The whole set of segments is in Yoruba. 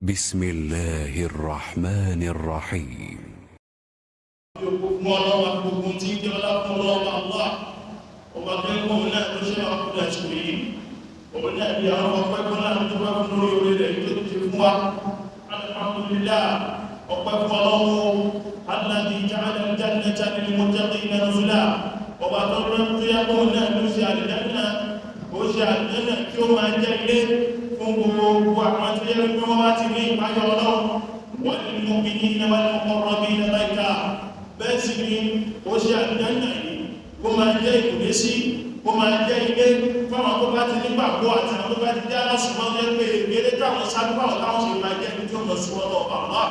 بسم الله الرحمن الرحيم. Fún ọlọ́wà gbogbo tí ń jẹ́ ọlá fún ọlọ́wà Allah, ọba tẹ́kùn náà tó ṣe àkúdà ṣùgbọ́n yìí, òun náà bí àwọn ọpẹ́ fún náà tó bá fún lórí orí rẹ̀ tó ti fún wa. Alhamdulillah, ọpẹ́ fún ọlọ́wọ́ alladhi ja'ala al-jannata lil-muttaqina nuzula, ọba tó rẹ̀ tó yẹ kó náà ló ṣe àlùjánnà, ó ṣe àlùjánnà kí ó máa jẹ́ ilé fún gbogbo àwọn tó yẹ kí wọ́n bá ti ní ìpáyọ̀ ọlọ́run. Wal-mu'minina wal-muqarrabina bayta, bẹ́ẹ̀ sì ni ó ṣe àlùjánnà yìí kó máa jẹ́ ìkùnlé sí, kó máa jẹ́ ilé fáwọn tó bá ti nígbàgbọ́ àti àwọn tó bá ti jẹ́ aláṣùmọ́ jẹ́ pé eré táwọn sábà táwọn sì máa jẹ́ ibi tí ó lọ sí wọn lọ bàbá.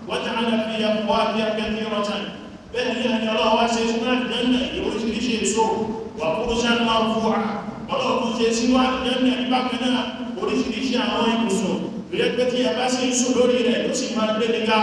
Wọ́n ti hàn fi ẹ̀kọ́ àti akẹ́kẹ́ rọ́tàn. Bẹ́ẹ̀ ni ẹni ọlọ́wọ́ wá ṣe sínú àlùjánnà yìí oríṣiríṣi èso wà kúrú sáà máa fún wa. Ọlọ́run tó ṣe sínú àlùjánnà yìí bákan náà oríṣiríṣi àwọn ibùsùn ìrẹ́pẹ́ tí ẹ bá sì ń sùn lórí rẹ̀ ló sì máa gbé níga.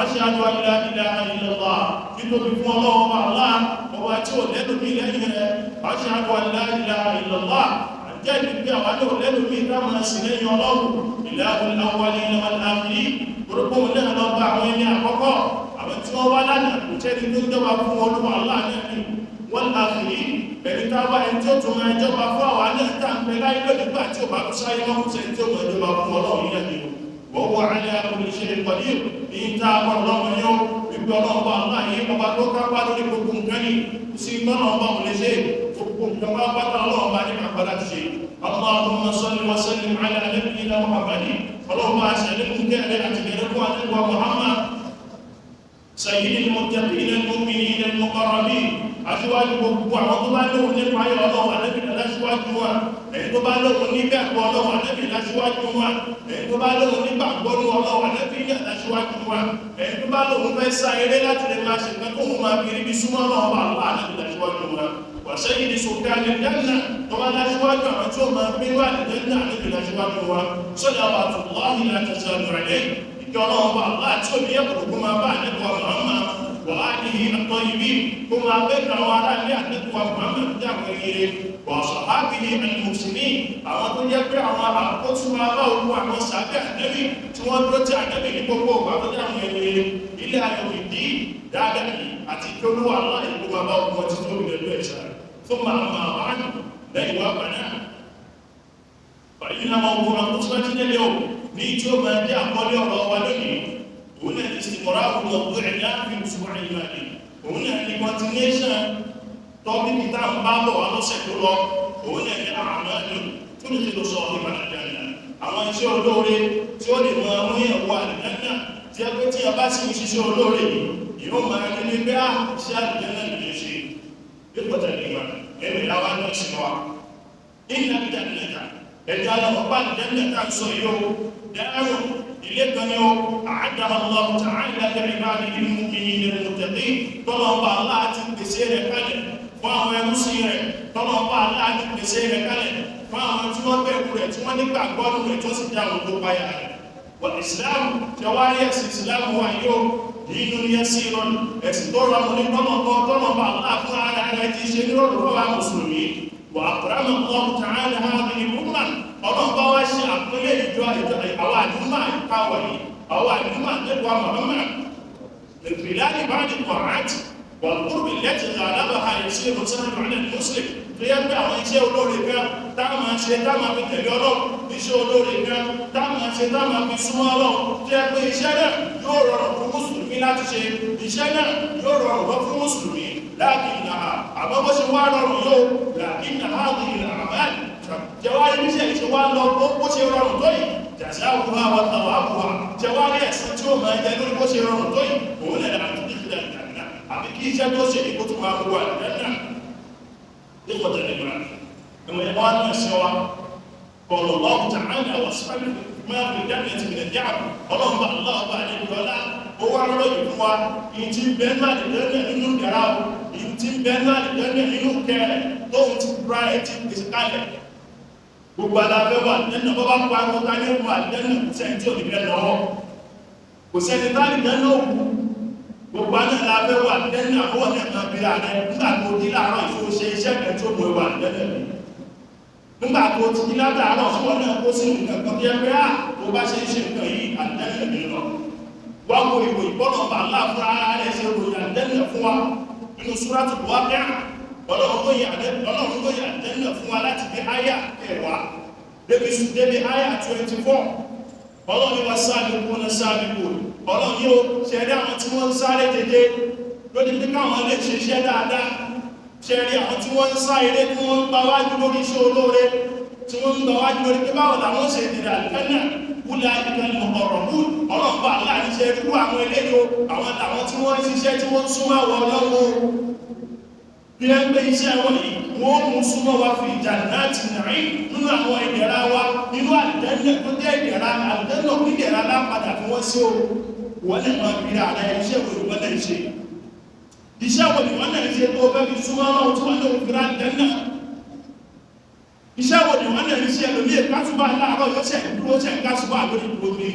Ashhadu an la ilaha illallah, títóbi fún ọlọ́run Allah, ọba tí ò lẹ́nu mi lẹ́yìn rẹ̀. Ashhadu an la ilaha illallah, àjẹ́ ìgbé àwọn náà lẹ́nu mi táwọn sì lẹ́yìn ọlọ́run. Ilahul awwalina wal akhirin, orúkọ náà lọ bá àwọn ẹni àkọ́kọ́, àwọn tí wọ́n wá lánàá kò tẹ́ni tó jọba fún olúwa Allah náà ni. Wal akhirin, ẹni táwa ẹni tí ó tún máa jọba fún àwa náà tá ń pẹ láyé lónìí gbà tí ò bá tún sáyé mọ́, kò sẹ́ni tí ó máa jọba fún ọlọ́run yẹn ni. Wa huwa ala kulli shay'in qadir, ní ta ọlọ́run yóò wípé ọlọ́run bá ńlá yìí ọba tó kápá lórí gbogbo nǹkan ní sí tọ́nà ọba ò lè ṣe gbogbo nǹkan bá pátá ọlọ́run bá ní kápá láti ṣe. Allahumma salli wa sallim ala nabiyyina Muhammadin, ọlọ́run bá ṣàlékún kẹ́rẹ́ àti gẹ̀rẹ́ fún àdéhùn Muhammad sayyidil muttaqina al-mu'minina al-muqarrabin, aṣíwájú gbogbo àwọn tó bá lóhun nípa ayé ọlọ́run ànábì láṣíwájú wa, èyí tó bá lóhun nígbàgbọ́ ọlọ́run ànábì láṣíwájú wa, èyí tó bá lóhun nígbàgbọ́ ọlọ́run ànábì láṣíwájú wa, èyí tó bá lóhun fẹ́ sá eré láti lè máa ṣe nǹkan tóhun máa fi ríbi súnmọ́ ọlọ́run àlọ́ ànábì láṣíwájú wa. Wa sayyidi sukkanil janna, tó bá láṣíwájú àwọn tí ó máa gbé wà ní janna ànábì láṣíwájú wa. Salawatullahi la tazalu alayhi, ìkẹ́ ọlọ́run bá aláàtí òní ẹ̀kọ́ kó máa bá ànábì wa Muhammad wà á ní àtọ́yìnbí kó máa bẹ́ẹ̀ àwọn ará ilé ànábì wa Muhammad ní àwọn eré wà sàhábì al-muhsinin, àwọn tó jẹ́ pé àwọn àkóso máa bá ogun àwọn sàbẹ̀ ànábì tí wọ́n dúró tí ànábì ní gbogbo ọgbà tó jẹ́ àwọn eré ilé ayọ̀ ìdí dáadáa yìí àti ìkólúwà aláì kó máa bá ogun ọtí tó rí lẹ́lú ẹ̀ṣà fún màá máa wá lẹ́yìn wá gbà náà. Bàyí náà máa wo àwọn tó ti nílé o ní tí ó máa jẹ́ àkọlé ọ̀rọ̀ wa lónìí, òun náà ní ìsìnkọ̀rọ̀ àwọn ọ̀gbọ̀n ẹ̀dá fi ṣùgbọ́n ìmọ̀lẹ̀, òun náà ní continuation tọ́bíkì tá ń bá bọ̀ wá lọ́sẹ̀ tó lọ, òun náà ní àmọ́ ẹ̀dùn tó ní ti lọ sọ ìmọ̀ àjànà, àwọn iṣẹ́ olóore tí ó lè máa mú ẹ̀wọ̀ àlùjánnà tí ẹ pé tí a bá sì ń ṣiṣẹ́ olóore yìí yóò máa ní ní bẹ́ẹ̀ ṣe àlùjánnà lè ṣe bí pàtàkì ìmọ̀ ẹ̀mí làwọn náà ṣe wá. Ìnà àlùjánnà ẹ̀dá ọlọ́pàá àlùjánnà tá ń sọ yìí ó dáhùn ilé kan ní ó àádára Allahu ta'ala li'ibadihi al-mu'minina al-muttaqin, tọ́lọ́pàá Allah ti pèsè rẹ̀ kalẹ̀ fún àwọn ẹrúsìn rẹ̀, tọ́lọ́pàá Allah ti pèsè rẹ̀ kalẹ̀ fún àwọn tí wọ́n bẹ̀rù rẹ̀ tí wọ́n nígbàgbọ́ rẹ̀ tó sì dá àwọn tó páyà rẹ̀. Wal Islam tẹwárí ẹ̀sìn Islam wà yóò nínú yasirun, ẹ̀sìn tó rọrùn ní tọ́lọ́pàá Allah fún ara rẹ̀ ti ṣe nírọ̀rùn fún àwọn mùsùlùmí. Wa akrama Allahu ta'ala hadhihi al-umma, ọlọ́run bá wá ṣe àpẹẹlẹ ìjọ àwọn àdúmà ìpáwọ̀ yìí, àwọn àdúmà nípa Muhammad ìfìlàní bá ní kọ̀ọ̀rát wà kúrò lẹ́tì alábàá ìṣe ìmọ̀sánà mọ̀lẹ́ muslim tó yẹ pé àwọn iṣẹ́ olóore kan táwọn ṣe táwọn fi tẹ̀lé ọlọ́run, iṣẹ́ olóore kan táwọn ṣe táwọn fi súnmọ́ ọlọ́run, tó yẹ pé iṣẹ́ náà yóò rọrùn fún mùsùlùmí láti ṣe, iṣẹ́ náà yóò rọrùn fún mùsùlùmí láàkínà àmọ́ bó ṣe wá rọrùn yóò láàkínà áàdì àmàlì jẹwárí níṣẹ́ ìṣe wá lọ bó ṣe rọrùn tó yìí jàzáwùhá wa tàwábùhá, jẹwárí ẹ̀san tí ó máa jẹ lórí bó ṣe rọrùn tó yìí òun lè àti ìdílé àjànà àbí kí iṣẹ́ tó ṣe ìkó tó máa wọ àjànà nípòtẹ́ nígbà ẹ̀wọ̀n ẹ̀wọ̀n á náà ṣe wa qala Allahu ta'ala was'al ma fi jannati min al-ni'am, ọlọ́run bá aláwọ̀ bá àlejò ọlá ó wá rọ́yìn fún wa ìtì bẹ́ẹ̀ náà lè nínú ìdára o ìtì bẹ́ẹ̀ náà lè nínú kẹrẹ̀ tóun ti ra ẹ̀ ti pèsè kalẹ̀. Gbogbo aláfẹ́ wà nínú bọ́ bá pa akọta ní wà nínú kò sẹ́ni tí ò ní fẹ́ lọ́wọ́, kò sẹ́ni tá nìkan náà kú. Gbogbo aláfẹ́ wà nínú àwọn ọ̀nà kan bí ààrẹ nígbà tó di láàárọ̀ ìfowóṣe iṣẹ́ kan tí ó mú wà nínú mi, nígbà tó ti di látàárọ̀ tí wọ́n náà kó sínú nǹkan kan tó yẹ pé á tó bá ṣe ń ṣe nǹkan yìí àdánù mi lọ. Wá wo ìròyìn bọ́lọ̀ ọba aláàfin ara rẹ̀ ṣe ròyìn àlùjánnà fún wa nínú Suratul Waqi'a. Ọlọ́run ló yà àlùjánnà fún wa láti dé àyà kẹwàá débi àyà 24. Ọlọ́run ni wá sabiquna sabiqun. Ọlọ́run yóò ṣẹ̀rí àwọn tí wọ́n ń sáré tètè lórí pé káwọn lè ṣe iṣẹ́ dáadáa. Ṣẹ̀rí àwọn tí wọ́n ń sá eré tí wọ́n ń gba wájú lórí iṣẹ́ olóore, tí wọ́n ń gba wájú lórí pé báwo làwọn ṣe dìde àlùjánnà. Wúlẹ̀ ayíká ọ̀rọ̀ mú ọlọ́pàá aláàrin ṣe rú àwọn eléyò àwọn làwọn tí wọ́n ń ṣiṣẹ́ tí wọ́n ń súnmọ́ àwọn ọlọ́wọ́ bí ẹ ń gbé iṣẹ́ wọn yìí wọ́n mú súnmọ́ wa fi jannati na'im nínú àwọn ìdẹ̀ra wa nínú àlùjánnà tó jẹ́ ìdẹ̀ra àlùjánnà ìdẹ̀ra lápadà fún wọ́n sí o. Wọ́n lè máa bí ara iṣẹ́ wo ni wọ́n lè ṣe, iṣẹ́ wo ni wọ́n lè ṣe tó fẹ́ fi súnmọ́ ọlọ́run tí wọ́n lè fi ra àlùjánnà. Iṣẹ́ wo ni wọ́n lè ṣe ẹlòmí ìkásùbà láàárọ̀ yóò ṣe ìdúró ṣe ìkásùbà lórí ìdúró mi.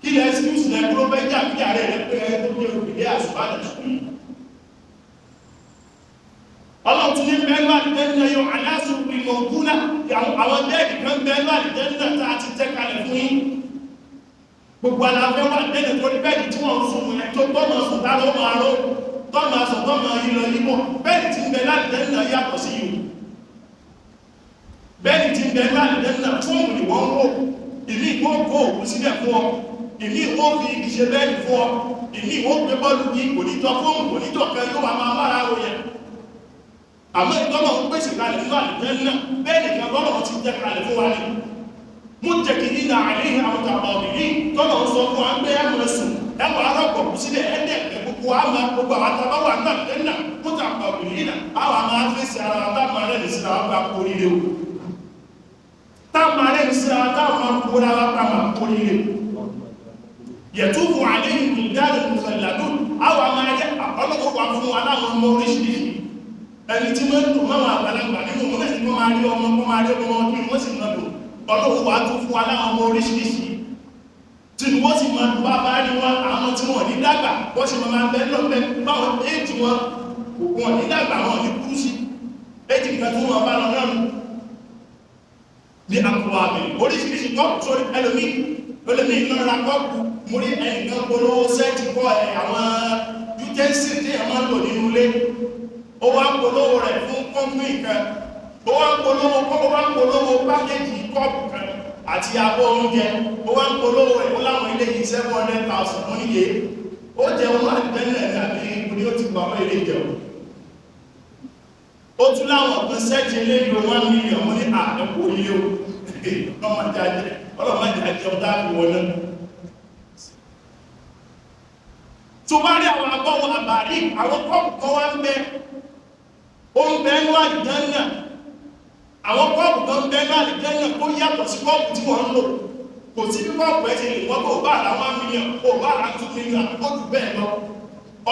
Kí lẹ excuse rẹ kúrò fẹ́ jà bí ààrẹ rẹ pé ẹ tó jẹ́ òbílé àṣùbà lẹ́sùn yìí. Ọlọ́run tún ní bẹ́ẹ̀lú àlùjánnà yóò aláṣù ìmọ̀gúnlá àwọn bẹ́ẹ̀dì kan bẹ́ẹ̀lú àlùjánnà tá a ti tẹ́ kalẹ̀ fún yín. Gbogbo aláfẹ́ wà lẹ́nu tó ní bẹ́ẹ̀dì tí wọ́n ń sùn yẹn tó tọ́mọ̀ sùn tá ló máa ró tọ́mọ̀ sùn tọ́mọ̀ yìí lọ yíbọ̀ bẹ́ẹ̀dì tí ń bẹ láàlùjánnà yàtọ̀ sí yìí. Bẹ́ẹ̀ni tí ń bẹ láàlùjánnà fóònù ni wọ́n ń wò, ìmí ìwọ́n kó òkú sílẹ̀ fún ọ, ìmí ìwọ́n fi igi ṣe bẹ́ẹ̀ni fún ọ, ìmí ìwọ́n gbé bọ́ọ̀lù ní onítọ̀ fóònù onítọ̀ kan yóò wá máa mára o yẹn. Àmọ́ ìtọ́lọ̀ ń pèsè kalẹ̀ nínú àlùjánnà bẹ́ẹ̀ni kan tọ́lọ̀ ti jẹ́ kalẹ̀ fún wa ni. Mú jẹ́kì nínú àìlèyìn àwọn tàbí ọ̀bìnrin tọ́lọ̀ ń sọ fún wa pé ẹ̀mọ̀ sùn ẹ̀mọ̀ arọ́pọ̀ kù sílẹ̀ ẹ̀dẹ̀ gbogbo àmà gbogbo àwọn àtàbáwà náà àlùjánnà mú tàbí ọ̀bìnrin náà àwọn àmà fèsì ara wa táwọn arẹ́ lè síra wa pa oríire o. Táwọn arẹ́ lè síra wa táwọn kóra wa pa máa oríire. Yẹ̀túfù àléyìn ìdáàlù mùsàlùmí àwọn àmà ẹ̀jẹ̀ ọlọ́wọ́ wà fún wa láwọn ọmọ oríṣiríṣi. Ẹni tí wọ́n ń dùn máwọn àgbàlagbà nínú wọn náà ni wọ́n máa rí ọmọ kó máa rí ọmọ kí wọ́n sì máa dùn. Ọlọ́wọ́ wà tún fún wa láwọn ọmọ oríṣiríṣi tí wọ́n sì máa dùn bá bá rí wọn àwọn tí wọ́n ní dàgbà wọ́n sì máa bẹ lọ́pẹ́ báwọn éèjì wọn wọn ní dàgbà wọn ní kúrú sí éèjì kan tí wọ́n bá lọ náà nù. Ní àkùrọ̀ àmì oríṣiríṣi kọ́ọ̀pù sórí ẹlòmíì ẹlòmíì náà ra kọ́ọ̀pù mo rí ẹnìkan polówó sẹ́ẹ̀tì kọ́ ẹ̀ àwọn utensil tí ẹ̀ máa ń lò nínú ilé. Ó wá polówó rẹ̀ fún kọ́mpì kan, ó wá polówó ó wá polówó pákéjì kọ́ọ̀pù kan àti abọ́ oúnjẹ, ó wá polówó rẹ̀ ó láwọn ilé yìí 700,000 fún iye ó jẹun àlùjánnà ní àbí ibi ó ti gbà wọ́n ilé ìjẹun. Ó tún láwọn kan sẹ́ẹ̀tì eléyìí 1 million mo ní àdẹ́kù ilé o ọlọ́mọdé àjẹun dáàbò wọn náà. Tó bá rí àwọn abọ́wọ́ àbárí àwọn kọ́ọ̀pù kan wá ń bẹ ó ń bẹ ní àlùjánnà àwọn kọ́ọ̀pù kan ń bẹ ní àlùjánnà tó yàtọ̀ sí kọ́ọ̀pù tí wọ́n ń lò. Kò sí bí kọ́ọ̀pù ẹ̀ ṣe lè wọ́n kó bá ara 1 million kó bá ara 2 million ó jù bẹ́ẹ̀ lọ.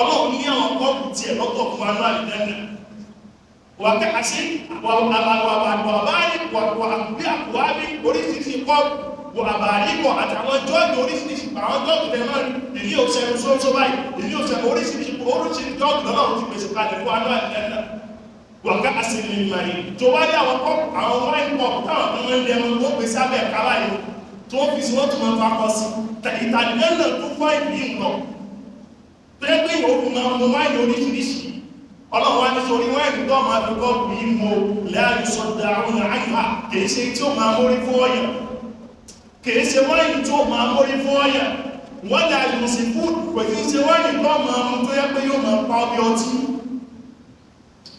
Ọlọ́run ní àwọn kọ́ọ̀pù tiẹ̀ lọ́tọ̀ fún wa ní àlùjánnà. Wà á kẹ́ àṣẹ wà àkùwábí oríṣiríṣi kọ́ọ̀pù àbàríkọ̀ àtàwọn jọ́ọ̀dù oríṣiríṣi àwọn jọ́ọ̀dù tẹ̀ máa ìní òṣèlú sóńsó báyìí ìní òṣèlú oríṣiríṣi oríṣiríṣi jọ́ọ̀dù lọ́wọ́ ti pèsè kalẹ̀ fún alọ́ àdìlẹ́nà wàká àṣìlè ìmàrí tó wá ní àwọn kọ́ọ̀pù àwọn wáìn kọ́ọ̀pù táwọn kan máa ń dẹmu tó pèsè sábẹ́ ẹ̀ka báyìí tó fi sí wọ́n tún máa fakọ sí ìtàlẹ́nà tó fọ́ ìbí nǹkan tó yẹ pé ìwòkùn máa mú wáìnì oríṣiríṣi. Ọlọ́run wá ní sórí wáìnì tó máa fi kọ́ọ̀pù yìí mú láàyè sọ̀dà àwọn àyíká kìí ṣe tí ó máa mórí fún ọ̀yàn kìí ṣe wáìnì tó máa mórí fún ọ̀yàn wọ́n dà ìmùsí fún kò kìí ṣe wáìnì tó máa mú tó yẹ pé yóò máa pa ọbẹ̀ ọtí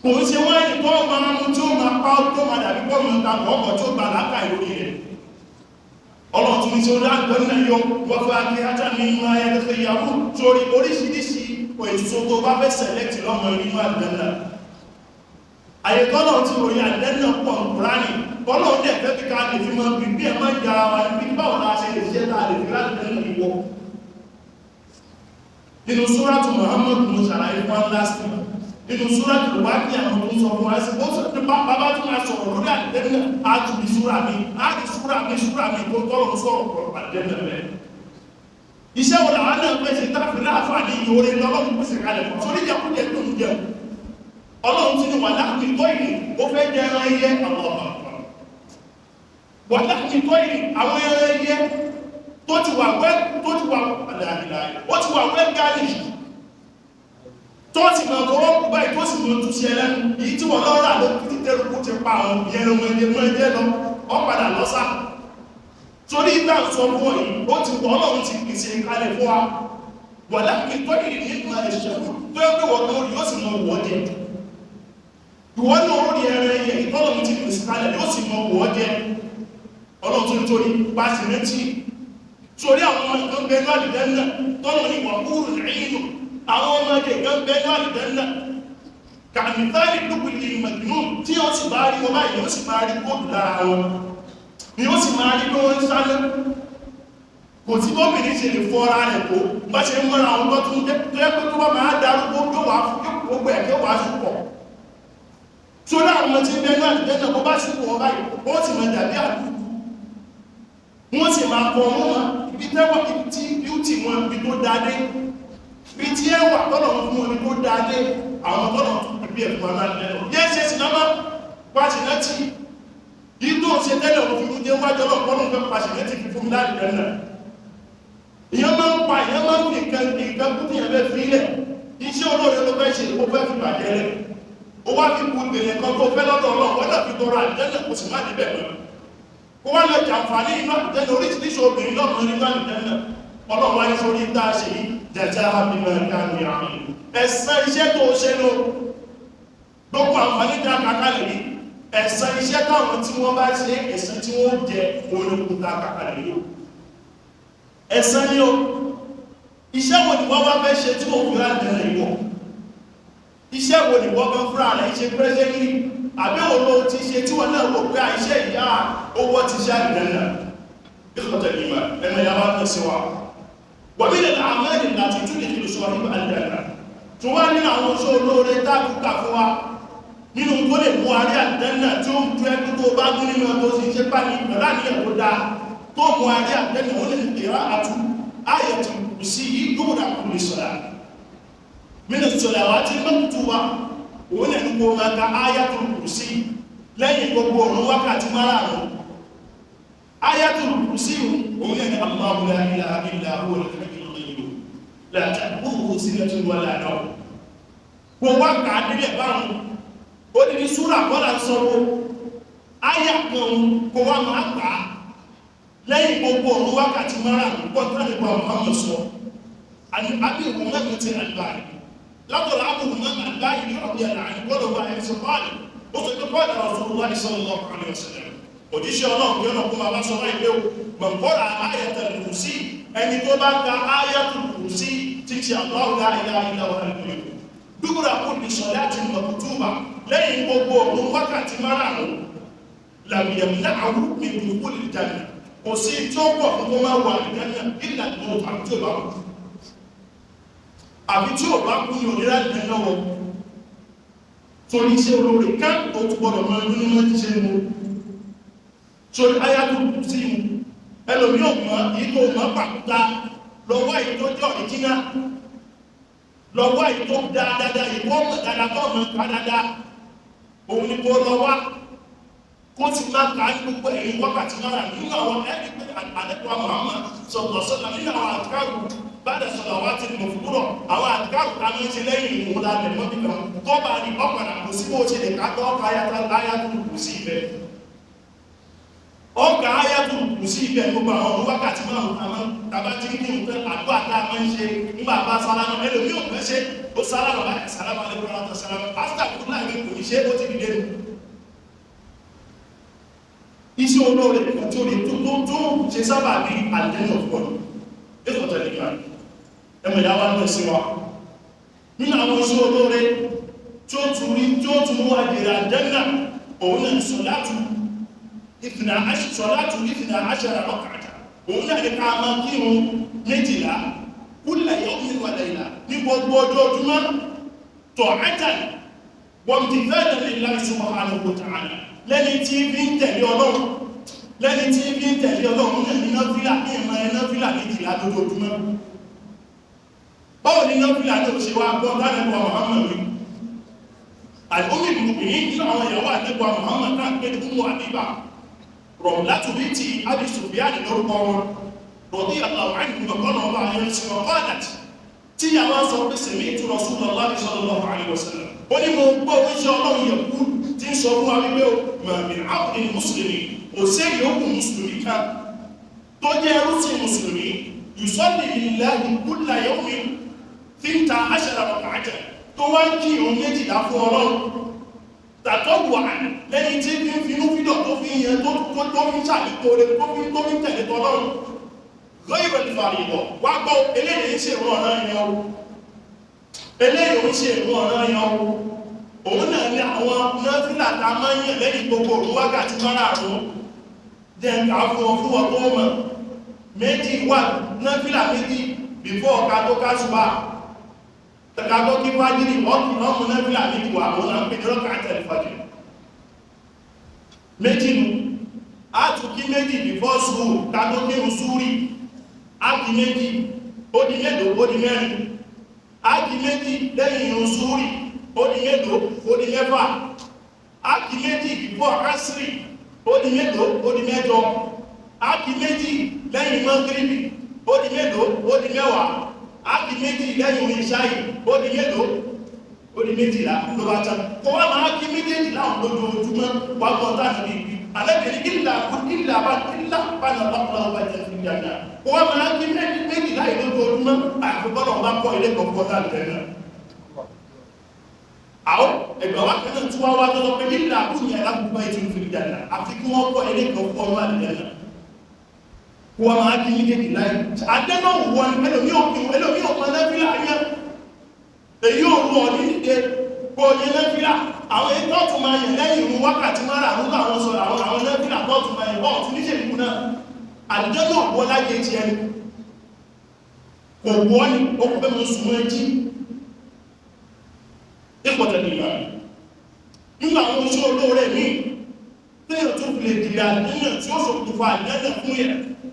kò ń ṣe wáìnì tó máa mú tó máa pa ọbẹ̀ tó máa dàbí pọ̀ mọ́ ta ọkọ̀ tó gbà lápá ìròyìn rẹ̀. Ọlọ́run tún ní ṣe orí àgbẹ̀nà yọ wọ́n fẹ́ akí ajá ní inú ayẹyẹ ìyàwó sórí oríṣiríṣi èso tó bá fẹ́ sẹ̀lẹ́tì lọ́mọ inú àgbẹ̀nà. Àyètọ́lọ̀ ti ròyìn àgbẹ̀nà pọ̀ Kùránì bọ́lọ̀ dẹ̀ fẹ́ fi ká lè fi mọ bí bí ẹ máa ń yára wa ní báwo la ṣe lè ṣe tá a lè fi láti ìwọ. Nínú Súrátù Muhammad mo ṣàlàyé fún wa last week nínú Súrátù Wákì àwọn tó ń sọ fún wa sí ó sọ pé bàbá tó máa sọ̀rọ̀ lórí àdìdẹ́nà á tún bí súrà mi á di súrà mi súrà mi tó tọ́lọ̀ ń sọ̀rọ̀ pọ̀ àdìdẹ́nà rẹ̀. Iṣẹ́ wo làwọn náà fẹ́ ṣe táfi láàfààní ìhòòrè lọ́lọ́run pèsè kalẹ̀ fún sórí ìjẹkújẹ tó ń jẹun. Ọlọ́run ti ní wà láàmì tó ìrìn ó fẹ́ jẹ ẹran ẹyẹ àwọn ọ̀pọ̀ wà láàmì tó ìrìn àwọn ẹran ẹyẹ tó ti wà wẹ́ tó ti wà ó ti wà wẹ́ garnish tó ti mọ̀ tọwọ́ kú báyìí tó sì mọ̀ tún sí ẹlẹ́nu èyí tí wọ́n lọ́rà ló ti tẹ́rùkú ti pa àwọn ìyẹn mọ́ ẹjẹ́ mọ́ ẹjẹ́ lọ ọ padà lọ́sà torí ìgbà sọ fún ọ yìí ó ti wọ́ ọlọ́run ti pèsè kalẹ̀ fún wa wà láti tọ́ ìrìn nípa ẹ̀ṣẹ̀ tó yẹ pé wọ́n lórí yóò sì mọ wọ́ jẹ ìwọ́n náà ó rí ẹran ẹyẹ ìtọ́lọ́run ti pèsè kalẹ̀ yóò sì mọ wọ́ jẹ ọlọ́run tó ń torí bá sì rántí torí àwọn ọmọ kan bẹ ní àlùjánnà tọ́lọ̀ ní wàhúrù ìrìnù àwọn ọmọ kan bẹ ní àlùjánnà kàmìtàlì lókùnrin ìmọ̀tìmú tí ó sì bá rí wọn báyìí ó sì máa rí góòlù lára wọn ni ó sì máa rí bí wọ́n ń sáré kò tí gómìnì ṣe lè fọ́ ara rẹ̀ tó bá ṣe ń mọ́ra àwọn tó tún jẹ́ tó yẹ pé tó bá máa darúgbó yóò wá gbogbo ẹ̀ yóò wá ṣùpọ̀ torí àwọn ọmọ tí ń bẹ ní àlùjánnà bó bá ṣùpọ̀ wọn báyìí ó sì máa dàbí àdúgbò wọ́n sì máa kọ ọmọ wọn ibi tẹ́wọ̀ ibi tí bíútì wọn ibi tó dáadé ibi tí ẹwà tọ́lọ̀ fún wọn ibi tó dáadé àwọn tọ́lọ̀ ibi ẹ̀fún aláàlẹ́ yẹ́ ṣe sì náà pàṣẹ láti yìí tó ń ṣe tẹ́lẹ̀ òun fi jẹ́ wájú ọlọ́pọ̀lọ́ fẹ́ pàṣẹ láti fi fún mi láti rẹ̀ náà ìyẹn máa ń pa ìyẹn máa ń fi nǹkan nǹkan kú tí ìyẹn fẹ́ fi lẹ̀ iṣẹ́ olóore ló fẹ́ ṣe ó fẹ́ fi bàjẹ́ rẹ̀ ó wá fi kú ìpìlẹ̀ kan tó fẹ́ lọ́dọ̀ ọlọ́run náà fi tọrọ àjẹ́lẹ̀ kò sì má débẹ̀ mọ́ kó wá lọ jàǹfààní inú àlùjánnà oríṣiríṣi obìnrin lọ́mọ nínú àlùjánnà ọlọ́run wáyé sórí tá a ṣe yìí jẹjẹ àbímọ kánú àmì ẹ̀san iṣẹ́ tó ṣe ló gbogbo àǹfààní tá a kàkà lè rí ẹ̀san iṣẹ́ táwọn tí wọ́n bá ṣe ẹ̀san tí wọ́n jẹ olókùn tá a kàkà lè rí o ẹ̀san ni o iṣẹ́ wo ni wọ́n bá fẹ́ ṣe tí wọ́n fi àlùjánnà ìwọ̀ iṣẹ́ wo ni wọ́n bá fúnra rẹ̀ ṣe pẹ́sẹ́gìrì àbí òun ló ti ṣe tí wọ́n náà wò pé àìṣẹ́ ìyá owó ti ṣe àlùjánnà ìkọ̀tẹ̀ ìmọ̀ ẹ̀mọ̀ ìyá wa tẹ̀sí wa wọ̀bí lè àmẹ́rin láti tún lè kìlò sọ́rí àlùjánnà tó wá nínú àwọn oṣó olóore táàkùkà fún wa nínú tó lè mú arí àlùjánnà tí ó ń ju ẹkú tó bá gún nínú ọdún sí ṣe bá ní pẹ̀lú àníyàn tó dáa tó mú arí àlùjánnà ó lè kìlọ̀ àtú ayẹ̀tù sí yìí dúró kùlì sọ̀rọ̀ mínú sọ̀rọ̀ àwọn àti mọ́tò wa òun lè ní kó máa ka ayatul kùrùsí lẹ́yìn gbogbo òun wákàtí márààrún ayatul kùrùsí òun lè ní Allahu la ilaha illa huwa al-hayyul qayyum la ta'khudhuhu sinatun wa la nawm kó wá kà á nílẹ̀ báwọn ó ní ní súrà kọ́lá ń sọ́wọ́ áyà kan kó wá máa kà á lẹ́yìn gbogbo òun wákàtí márààrún pọ̀ tó nípa Muhammad sọ àti àbí òun mẹ́rin ti àlùbáyé látọ̀lá àbúrò mọ́ àgbáyé ní ọ̀bí àlàáyé gbọ́dọ̀ wà ẹ̀sùn pàálì ó sọ pé pàálì Rasulullah sallallahu alaihi wasallam òjíṣẹ́ ọlọ́run bí ọlọ́run kó máa bá sọ láì pé mọ̀nkọ́ra ayatul kursi ẹni tó bá ka ayatul kursi tí ṣe Allahu la ilaha illa huwa al-qayyum dúkúrà kulli salatin maktuba lẹ́yìn gbogbo òun wákàtí márààrún lam yamna'hu min dukhulil janna kò sí tí ó pọ̀ fún kó máa wà àlùjánnà illa al-maut àbí tí ó bá kú àbí tí ò bá kú ní òníra ìdẹ́nà wọ torí iṣẹ́ olóore ká tó tún gbọdọ̀ mọ inú ní wọ́n ti ṣe mú torí ayájú sí mú ẹlòmí ò mọ̀ èyí tó mọ̀ pàkúta lọ́wọ́ èyí tó jẹ́ ọ̀ríjínà lọ́wọ́ èyí tó dáadáa èyí tó mọ̀ dáadáa tó mọ̀ ká dáadáa òun ni kó lọ́wọ́ kó ti máa kà á ní gbogbo ẹ̀yìn wákàtí náírà nínú àwọn ẹ̀rí pé àdẹ́kùn Muhammad sọ̀tọ̀ sọ̀tọ̀ nínú àwọn àdìkárù bada sọ̀làwátì mọ̀fúrọ̀ àwọn àdìkárù ta ní ṣe lẹ́yìn ìwọ̀n lábẹ̀ mọ́bí kan tó bá ní ọ̀pàdà kò sí bó ṣe lè ká tó ọkà ayatul kù sí ibẹ̀ ọkà ayatul kù sí ibẹ̀ gbogbo àwọn ọmọ wákàtí márùn-ún tàbá tí ń kírun pé àdúrà tá a máa ń ṣe nígbà bá sálámà ẹlòmí ò fẹ́ ṣe ó sálámà báyìí sálámà lẹ́kọ̀ọ́ látọ̀ sálámà pásítà kúrò láàrin kò ní ṣe ó ti dìde nù iṣẹ́ olóore kan tí ó lè tó tó ṣe sábà bí àlùjànnà ọ̀pọ̀ ètò ọ̀tẹ̀ nìkan ẹmọ̀ ìyá wa ń tẹ̀sí wa nínú àwọn iṣẹ́ olóore tí ó tún rí tí ó tún mú àjèrè àjẹ́nà òun náà sọ̀látù ìfìnà aṣẹ́ra ọkàtà òun náà ní ká máa kírun méjìlá kulla yawmin wa layla ní gbogbo ọjọ́ ojúmọ́ ta'atan wa imtithalan lillahi subhanahu wa ta'ala lẹ́ni tí fi ń tẹ̀lé ọlọ́run lẹ́ni tí fi ń tẹ̀lé ọlọ́run náà ní náfílà ní ìmọ̀ ẹ náfílà méjìlá lójoojúmọ́ báwo ni náfílà ní òṣèwà gbọ́ tánàbíwá Muhammad rí àìkúmí ìmùbìnrin nínú àwọn ìyàwó àdẹ́gbà Muhammad náà pé ní Ummu Habiba Ramlatu binti Abi Sufyan lórúkọ wọn Radiyallahu anhu ọ̀kọ́nà ọba ayé sí wọn qalat tí àwọn sọ pé sami'tu Rasulullahi sallallahu alaihi wasallam ó ní mo gbọ́ oníṣẹ́ ọlọ́run yẹ kú tí ń sọ fún wa wípé ma min abdin mùsùlùmí kò sí ìyókù mùsùlùmí kan tó jẹ́ ẹrúsìn mùsùlùmí yusalli lillahi kulla yawmin thinta ashara rak'atan tó wá ń kí ìrun méjìlá fún ọlọ́run tàtọ́ wà lẹ́yìn tí fi ń finú fídọ̀ tó fi ń yẹn tó fi ń ṣàlùkò rẹ̀ tó fi ń tẹ̀lé tọlọ́run lọ́yìnbọn ìfàrí ìbọ̀ wá gbọ́ eléyìí ń ṣe ìrun ọ̀ràn yẹn o eléyìí ń ṣe ìrun ọ̀ràn yẹn o òun náà ní àwọn náfìlà tá a máa ń yàn lẹ́yìn gbogbo òun wákàtí márààrún jẹ́ ká fún ọ fún ọ tó mọ̀ méjì wà náfìlà méjì bìfọ́ ọ̀ka tó kásùbà ká tó kí fájìrì ọmọ náfìlà méjì wà òun náà ń pè ní rọ́kà àtẹ̀lẹ̀ fájìrì méjì nu á tún kí méjì bìfọ́ sùúrù ká tó kírun súrì ákì méjì ó di mélòó ó di mẹ́rin ákì méjì lẹ́yìn irun súrì ó di mélòó ó di mẹ́fà ákì méjì before asiri ó di mélòó ó di mẹ́jọ ákì méjì lẹ́yìn mọ́gíríbì ó di mélòó ó di mẹ́wàá ákì méjì lẹ́yìn ìṣáì ó di mélòó ó di méjìlá ló bá tán kó wá máa kí méjèèjì láwọn lójoojúmọ́ wá gbọ́n tá níbi ìbí alẹ́bìnrin ìlà ìlà bá ìlà bá nà bá kúrò bá jẹ́ fi jàdá kó wá máa kí méjìlá yìí lójoojúmọ́ àfi bọ́lọ̀ bá kọ́ ilé kọ̀ọ̀kan tá lè náà. Àwọn ẹgbẹ́ wa kan náà tún wá wá tọ́tọ́ pé ìlà àkúnyà lágbègbè yìí tún fi jàdá àfi kí wọ́n kọ́ ilé kọ̀ọ̀kan wá lè náà. Kó wá máa kí méjèèjìlá yìí adé náà wọ ni ẹlòmíì òkè ẹlòmíì òkè náà fi láàyè èyí ò rú ọ ní dídé kó yẹ lẹ́fílà àwọn èyí tó tún máa yẹ lẹ́yìn ìrun wákàtí márààrún láwọn sọ àwọn àwọn lẹ́fílà tó tún máa yẹ bọ́ọ̀ tún níṣẹ́ ìlú náà àdìjọ́ náà wọ́ láyé ti ẹni kò wọ́ ni ó kò fẹ́ mọ sùn mọ́ ẹjí ìpọ̀tẹ̀ nìyà nínú àwọn oṣù olóore míì téèyàn tún fi lè dìrì àdéhùn tí ó ṣokùnfà àdéhùn fún yẹ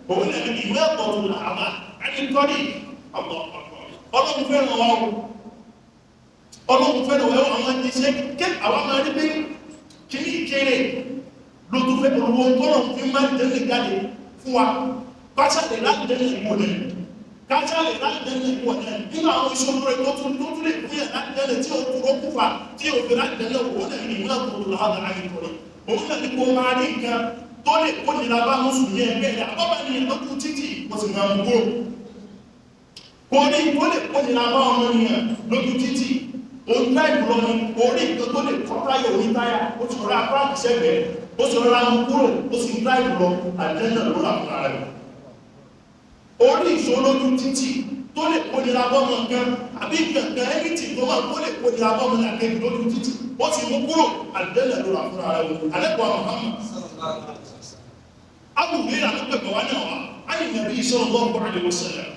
òun náà ní ìwé ẹ̀kọ́ tó làbà ẹni tọ́lì ọlọ́run fẹ́ràn wa o ọlọ́run fẹ́ràn wa àwọn iṣẹ́ ké àwọn máa rí pé kíní ìkéré ló tún fẹ́ olówó tọ́lọ̀ fi máa ń tẹ́lẹ̀ jáde fún wa kásálẹ̀ láti tẹ́lẹ̀ ìwọ̀ náà kásálẹ̀ láti tẹ́lẹ̀ ìwọ̀ náà nínú àwọn iṣẹ́ olóore tó tún tó tún lè fún yà láti tẹ́lẹ̀ tí ó tún ó kúfà tí ó fi láti tẹ́lẹ̀ òun náà ní ìwé ẹ̀kọ́ tó làbà ayé tọ́lẹ̀ òun náà ní kó máa rí nǹkan tó lè kó nira bá mùsùlùmí ẹgbẹ́ rẹ̀ àbọ̀bá ni lójú títì kò sì máa mú kúrò kò ní kó lè kó nira bá ọmọ nìyẹn lójú títì òun táì lọ ni orí nǹkan tó lè kọ́ táyà orí táyà ó ti rọra pààkì sẹ́gbẹ̀ẹ́ ó sì rọra mú kúrò ó sì ń táì lọ àjẹ́nà ló rà fúnra rẹ̀ orí ìṣó lójú títì tó lè kó nira bá ọmọ nǹkan àbí nǹkan ẹnìtì tó máa kó lè kó nira bá ọmọ làkejì lójú títì ó sì mú kúrò àjẹ́nà ló rà fúnra rẹ̀ alẹ́ Muhammad Abu Hurairah ló pẹ̀pẹ̀ wá náà wá á ní Nabi sallallahu alaihi wasallam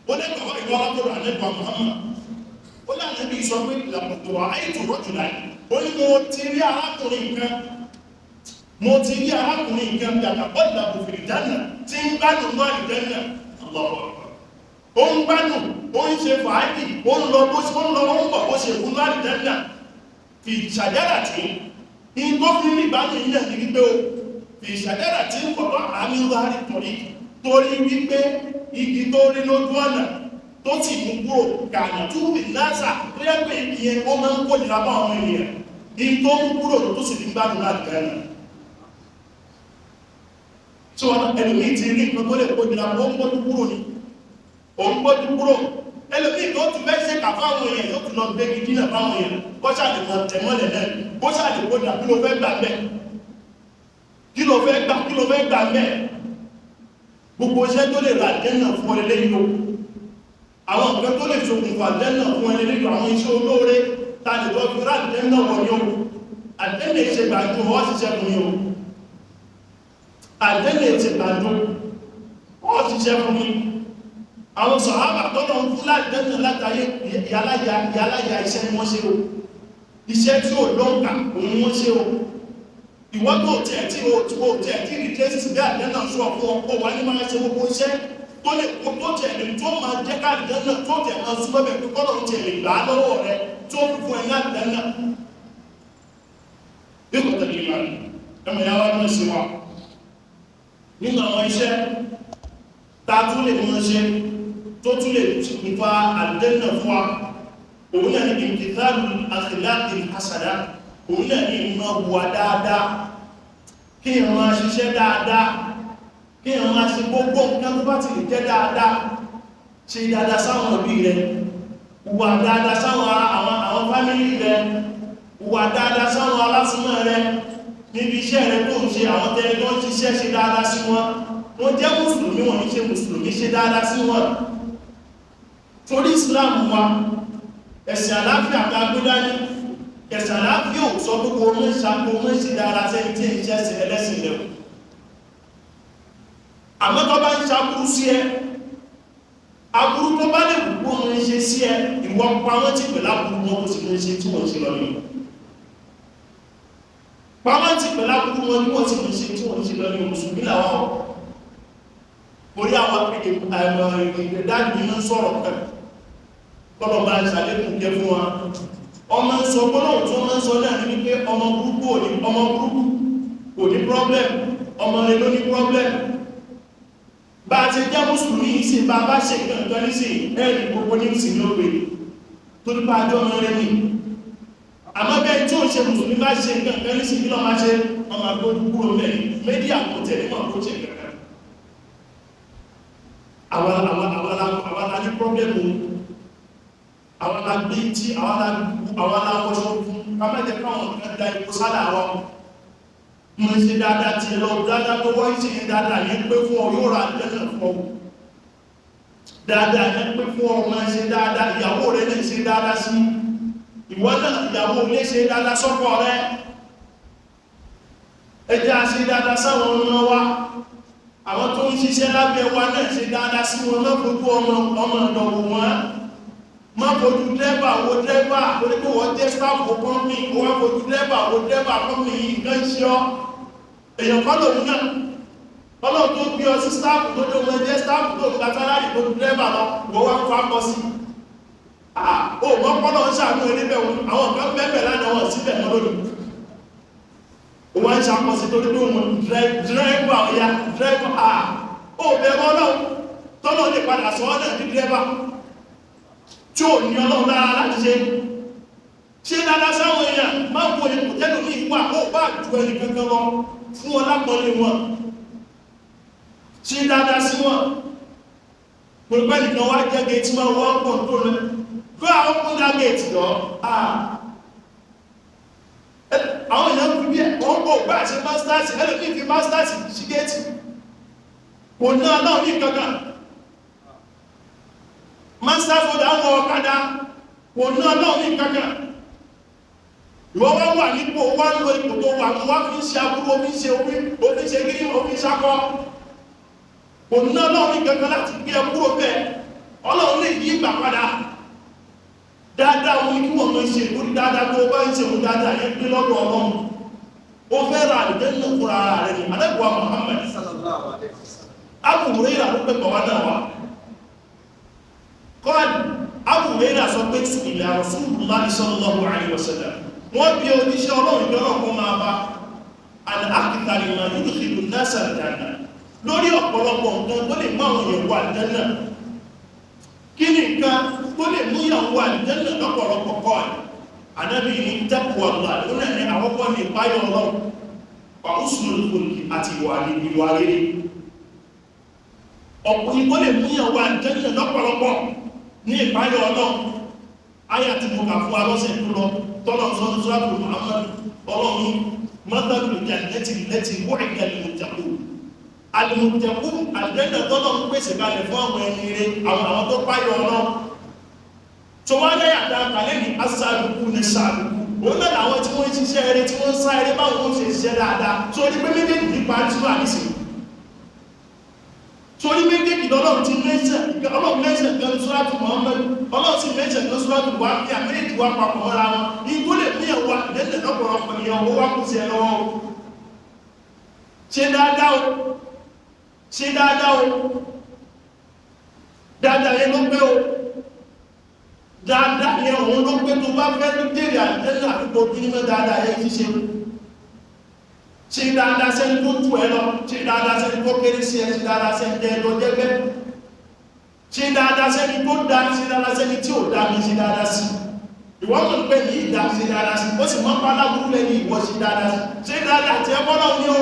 ó lẹ́gbẹ̀ẹ́ wá ìwà látọ̀rọ̀ àlẹ́gbà Muhammad ó lé ànábì sọ pé laqad ra'aytu rajulan ó ní mo ti rí arákùnrin kan mo ti rí arákùnrin kan yataqallabu fil janna tí ń gbádùn ní àlùjánnà Allahu akbar ó ń gbádùn ó ń ṣe fàájì ó ń lọ bó ṣe ń lọ ó ń bọ̀ bó ṣe kú ní àlùjánnà fi shajarati ní tó fi ní ìgbádùn yìí náà ní wípé o fi ṣàjára tí ń pọ̀tọ́ àmì láàrin torí torí wípé igi tó rí lójú ọ̀nà tó sì mú kúrò kààyàn tó wù lásà tó yẹ pé igi yẹn ó máa ń kó nira bá ọmọ ènìyàn igi tó mú kúrò tó sì fi gbádùn láti gánà tí wọn ẹlòmíì ti rí nǹkan tó lè kó nira ó ń gbójú kúrò ni ó ń gbójú kúrò ẹlòmíì tó tún fẹ́ ṣe kà fáwọn èèyàn yóò tún lọ gbé igi dínà fáwọn èèyàn kó ṣàlè mọ tẹ̀mọ́lẹ̀ náà kó ṣàlè kó dà kí ló fẹ́ gbà bẹ́ẹ̀ kí ló fẹ́ gbà kí ló fẹ́ gbà mẹ́ gbogbo iṣẹ́ tó lè rà jẹ́nà fún ẹlẹ́lẹ́ yìí o àwọn nǹkan tó lè ṣokùnfà jẹ́nà fún ẹlẹ́lẹ́ yìí àwọn iṣẹ́ olóore ta lè lọ fi rà jẹ́nà wọ̀ ní o àjẹ́nà ìṣe gbàǹjo ọ́ ṣiṣẹ́ fún mi o àjẹ́nà ìṣe gbàǹjo ọ́ ṣiṣẹ́ fún mi àwọn sàhábà tọ́lọ̀ ń fún lájẹ́nà látàyé yàláyà iṣẹ́ ni wọ́n ṣe o iṣẹ́ tí ò lóǹkà òun wọ́n ṣe o ìwọ́n tó tẹ̀ tí o tí o tẹ̀ tí ní jésù bí àjẹ́nà sọ fún ọ kó wà ní máa ṣe gbogbo iṣẹ́ tó lè kó tó tẹ̀ lè tó máa jẹ́ ká àjẹ́nà tó tẹ̀ máa súnmọ́ bẹ̀ pé kọ́lọ̀ tẹ̀ lè gbà á lọ́wọ́ rẹ tó fi fún ẹ ní àjẹ́nà. Bí kò tẹ̀lé ìlànà ẹ̀mọ̀ ya wá ní ẹ̀sìn wa nínú àwọn iṣẹ́ Ta tún lè mọ́ ṣe tó tún lè ṣokùnfà àlùjánnà fún wa, òun náà ní imtithalu akhlaqil hasana, òun náà ní ìmọ̀ hùwà dáadáa, kí èèyàn máa ṣiṣẹ́ dáadáa, kí èèyàn máa ṣe gbogbo nǹkan tó bá ti lè jẹ́ dáadáa. Ṣe dáadáa sáwọn òbí rẹ̀, hùwà dáadáa sáwọn àwọn fámílì rẹ̀, hùwà dáadáa sáwọn alásùnmọ́ rẹ̀, níbi iṣẹ́ rẹ̀ tó ń ṣe, àwọn tẹ́lẹ̀ tó ń ṣiṣẹ́, ṣe dáadáa sí wọn. Wọ́n jẹ́ mùsùlùmí, wọ́n ní ṣe mùsùlùmí, ṣe dáadáa sí wọn. Torí Islam wa, ẹ̀sìn àláfíà ká gbé dání, ẹ̀sìn àláfíà ò sọ pé kó mọ́ ṣàkó mọ́ ṣe dáadáa sẹ́ni tí ń ṣẹ́sìn ẹlẹ́sìn rẹ̀. Àmọ́ tó bá ń ṣàbúrú sí ẹ, aburú tó bá lè wù kó ń ṣe sí ẹ, ìwọ pa wọ́n ti pẹ̀lú aburú wọn, kó sì ń ṣe tí wọ́n ṣe lọ nìyẹn. Pa wọ́n ti pẹ̀lú aburú wọn ni wọ́n sì ń ṣe tí wọ́n ṣe lọ ní. Mùsùlùmí làwọn orí àwọn ìdájú mi ń sọ̀rọ̀ pẹ̀lú kọ́lọ̀ bá ṣàlékún kẹ fún wa. Ọmọ ń sọ gbọ́nà tó máa ń sọ náà ní wípé ọmọ burúkú ò ní, ọmọ burúkú kò ní problem, ọmọ rẹ̀ ló ní problem. Bá a ti jẹ́ mùsùlùmí yìí sí, bá a bá ṣe nǹkan ní sí ẹ̀rì gbogbo ní sí ló pè tó nípa àjọ ọmọ rẹ̀ ní. Àmọ́ bẹ́ẹ̀ tí ó ṣe mùsùlùmí bá ṣe nǹkan ní sí, kí ló máa ṣe? Ọmọ agbójú kúrò mẹ́rin, méjì kò tẹ̀lé mọ̀ kó ṣe kankan. Àwọn la ní problem, àwọn la gbé tí àwọn la wọṣọ fún ká má jẹ́ káwọn kan da ipò sálà wọn. Mo ń ṣe dáadáa tí lọ dáadáa tó wọ́n ṣe dáadáa yẹn pé fún ọ, yóò ra àlùjánnà fún ọ. Dáadáa yẹn pé fún ọ, máa ṣe dáadáa. Ìyàwó rẹ náà, ṣe dáadáa sí ìwọ náà. Ìyàwó ilé, ṣe dáadáa sọ́kọ rẹ. Ẹ jẹ́ a ṣe dáadáa sáwọn ọmọ wa. Àwọn tó ń ṣiṣẹ́ lábẹ́ wa náà, ṣe dáadáa sí wọn. Má fojú ọmọ ọmọ ọ̀dọ̀ wò wọ́n, má fojú dírẹ́bà wo dírẹ́bà torí pé wọ́n jẹ́ staff company, wọ́n fojú dírẹ́bà wo dírẹ́bà company yìí. Nǹkan ṣe ọ́, èèyàn kọ́ lòun náà. Ọlọ́run tó gbé ọ sí staff, tó dé ọmọ ẹjẹ́ staff, tó gba salary tó ju dírẹ́bà lọ, wọ́n wá fún akọ sí. Ó mọ́ kọ́lọ́ ń ṣàánú ẹni bẹ́ẹ̀ wọn. Àwọn kan bẹ́ẹ̀ lánàá, wọn síbẹ̀ mọ́ lónìí. Ó wá ń ṣàkọsí torí pé òun dírẹ́bà ọ̀ya dírẹ́bà. Ó bẹ̀rù Ọlọ́run tọ́lọ́ lè padà sọ ọ́ náà di dírẹ́bà tí ò ní Ọlọ́run lára láti ṣe. Ṣe dáadáa sáwọn èèyàn. Máa wo ipò tẹ́lú ní ìwà ó bá ju ẹni kankan lọ, fún wọn lápọ̀lé wọn, ṣe dáadáa sí wọn. Gbogbo ẹnìkan wá jẹ́ gate máa wọ́n pọ̀ tó rẹ̀, go and open that gate jọ. Àwọn èèyàn fi bí wọ́n kò gbà ṣe masters, ẹlòmíì fi masters sí gate, kò ní Ọlọ́run ní kankan. Masters holder wọ ọ̀kadà, kò ní Ọlọ́run ní kankan. Ìwọ wá wà nípò, wá ń lo ipò tó wà, wá fi ń ṣe aburú, omi ṣe omi, omi ṣe gírí, omi ṣakọ. Kò ní Ọlọ́run ní kankan láti gbé ẹ kúrò bẹ́ẹ̀. Ọlọ́run lè yí ìgbà padà. Dáadáa wọn kí wọ́n máa ṣe lórí dáadáa tó bá ń ṣe òun, dáadáa yẹn pé lọ́dọ̀ Ọlọ́run. Ó fẹ́ ra àlùjánnà fúnra ara rẹ̀ ní alẹ́bùwà Muhammad. Sallallahu alaihi wasallam. Abu Hurairah ló pẹ́ pọ̀ wá náà wá kọ́ọ̀lù. Abu Hurairah sọ pé ila Rasulullah sallallahu alaihi wasallam, wọ́n bí oníṣẹ́ Ọlọ́run, ìjọ náà kọ́ máa bá, an akthari ma yudkhilu an-nasa al-janna, lórí ọ̀pọ̀lọpọ̀ nǹkan tó lè mú àwọn èèyàn wọ àlùjánnà, kí ni nǹkan tó lè mú ìyàwó àlùjánnà lọ́pọ̀lọpọ̀? Kọ́ọ̀lù, Ànábì ní taqwallah, lónà ní àkọ́kọ́ ní ìpáyọ̀ Ọlọ́run, wa husnul khuluqi, àti ìwà rere. Ọ̀pọ̀ ìgbó lè mú ìyàwó àlùjánnà lọ́pọ̀lọpọ̀ ní ìpáyọ̀ Ọlọ́run. Ayà tí mo kà fún wa lọ́sẹ̀ tó lọ, tọ́lọ̀ sọ́dún sọ́dún Muhammad, Ọlọ́run mathalul jannati allati wu'ida al-muttaqun. Al-muttaqun, àlùjánnà tọ́lọ̀ ń pèsè kalẹ̀ fún àwọn ẹni rere, àwọn tó páyọ̀ Ọlọ́run, tó wá lẹ́yà dá kalẹ̀ ní asáàlùkù ní sàlùkù, òun náà làwọn tí wọ́n ń ṣiṣẹ́ eré, tí wọ́n ń sá eré báwọn ó ṣe ṣiṣẹ́ dáadáa. Torí pé méjèèjì nípa tí wà nísìnyí, torí méjèèjì lọ́lọ́run ti mẹ́sẹ̀. Ọlọ́run mẹ́sẹ̀ kan ní Suratu Muhammad, Ọlọ́run sì mẹ́sẹ̀ kan Suratu Waqi'a, méjèèjì wá papọ̀ mọ́ra wọn. Ní tó lè ní ẹ̀wà lẹ́sẹ̀ lọ́pọ̀lọpọ̀ ní ọwọ́ wá kú sí ẹ lọ́wọ́ o. Ṣe dáadáa o, ṣe dáadáa o, dáadáa yẹn ló pé o, dáadáa yẹn òun ló pé. Tó bá fẹ́ ní dèrè àlùjánnà, àdúgbò bí ní mọ́ dáadáa yẹn ṣíṣe. Ṣe dáadáa sẹ́ni tó jù ẹ lọ, ṣe dáadáa sẹ́ni tó kéré sí ẹ, ṣe dáadáa sẹ́ni tẹ́ ẹ lọ jẹ́gbẹ́. Ṣe dáadáa sẹ́ni tó dá, ṣe dáadáa sẹ́ni tí ò dá mi, ṣe dáadáa sí. Ìwọ́n mọ̀ pé ní ìdá ṣe dáadáa sí, ó sì mọ́ pa aláburú lẹ́ni ìwọ ṣe dáadáa sí. Ṣe dáadáa tiẹ̀ fọ́lọ́ ní o.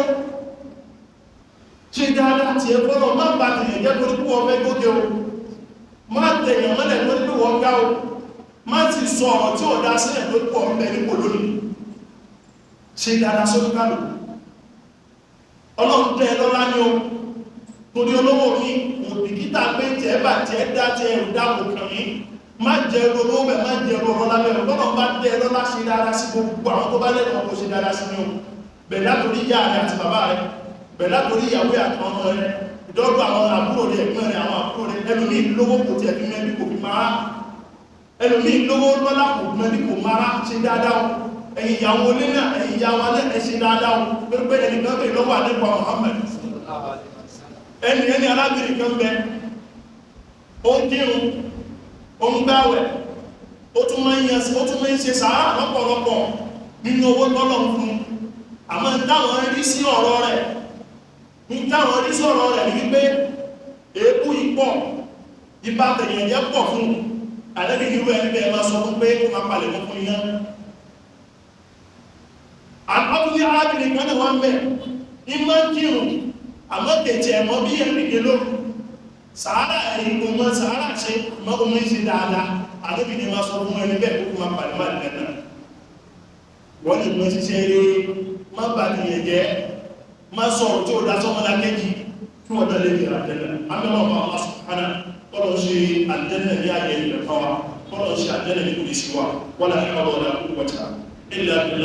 Ṣe dáadáa tiẹ̀ fọ́lọ́, má ba tèèyàn jẹ́ torí pé wọ́n fẹ́ gòkè o. Má tẹ̀yàn mọ́lẹ̀ torí pé wọ́n ga o. Má ti sọ ọ̀rọ̀ tí ò dá sílẹ̀ torí pé wọ́n bẹ nípò lónìí. Ṣe dáadáa sórí kálukú. Ọlọ́run tẹ́ ẹ lọ́lá ní o. Torí olówó mi kò bìkítà pé tiẹ̀ bá tiẹ̀ dá tiẹ̀ ẹrù dáàbò kàn mí. Má jẹ olówó bẹ̀, má jẹ olówó lábẹ́ o. Lọ́nà bá tẹ́ ẹ lọ́lá, ṣe dáadáa sí gbogbo àwọn tó bá lẹ́nu ọkọ̀, ṣe dáadáa sí mi o. Bẹ̀rẹ̀ látòrí ìyá rẹ àti bàbá rẹ, bẹ̀rẹ̀ látòrí ìyàwó àti ọmọ rẹ, ìdọ́dọ̀ àwọn àbúrò rẹ, ẹ̀gbọ́n rẹ, àwọn àbúrò rẹ. Ẹlòmíì lówó kò tiẹ̀ fi mẹ́bí kò fi máa, ẹlòmíì lówó lọ́lá kò mẹ́bí kò máa. Ṣe dáadáa o. Ẹ̀yin ìyàwó ilé náà, ẹ̀yin ìyá wa náà, ẹ ṣe dáadáa o. Pé ẹnìkan bèèrè lọ́wọ́ àdébọ̀ Muhammad, ẹni arábìnrin kan bẹ, ó ń kírun, ó ń gbáwẹ̀, ó tún máa ń yan, ó tún máa ń ṣe sàárà lọ́pọ̀lọpọ̀ nínú owó tọ́lọ̀ ń fún. Àmọ́ ń táwọn rí sí ọ̀rọ̀ rẹ̀, ń táwọn rí sí ọ̀rọ̀ rẹ̀ ní wípé èébú ipọ̀ ibà tẹ̀yàn jẹ́ pọ̀ fún. Àlẹ́bí irú ẹni bẹ́ẹ̀ máa sọ fún pé kó máa palẹ̀ mọ́ fún iná. Àkọ́tún ní arábìnrin kan náà wá ń bẹ̀, ìmọ̀ ń kírun, àmọ́ kèjì ẹ̀mọ́ bí ẹ̀rìndé lóru, sàárà ẹ̀yìn kò mọ́ sàárà ṣe mọ́ omi ṣe dáadáa. Àlẹ́bí ni máa sọ fún ẹni bẹ́ẹ̀ kó máa palẹ̀ mọ́ àlẹ́ náà. Wọ́n lè mọ́ ṣiṣẹ́ eré, má bà nìyẹn jẹ́, má sọ̀rọ̀ tí ó dá sọ́mọ́lá kéjì kí wọ́n dá lé ní àjẹ́nà. Amẹ́lọ́ ọba Allah subhanahu kọ́lọ̀ ṣe àjẹ́nà ní ayé ilẹ̀ fáwa, kọ́lọ̀ ṣe àjẹ́nà ní kò ní sí wa. Wala hawla wala quwwata illa billah.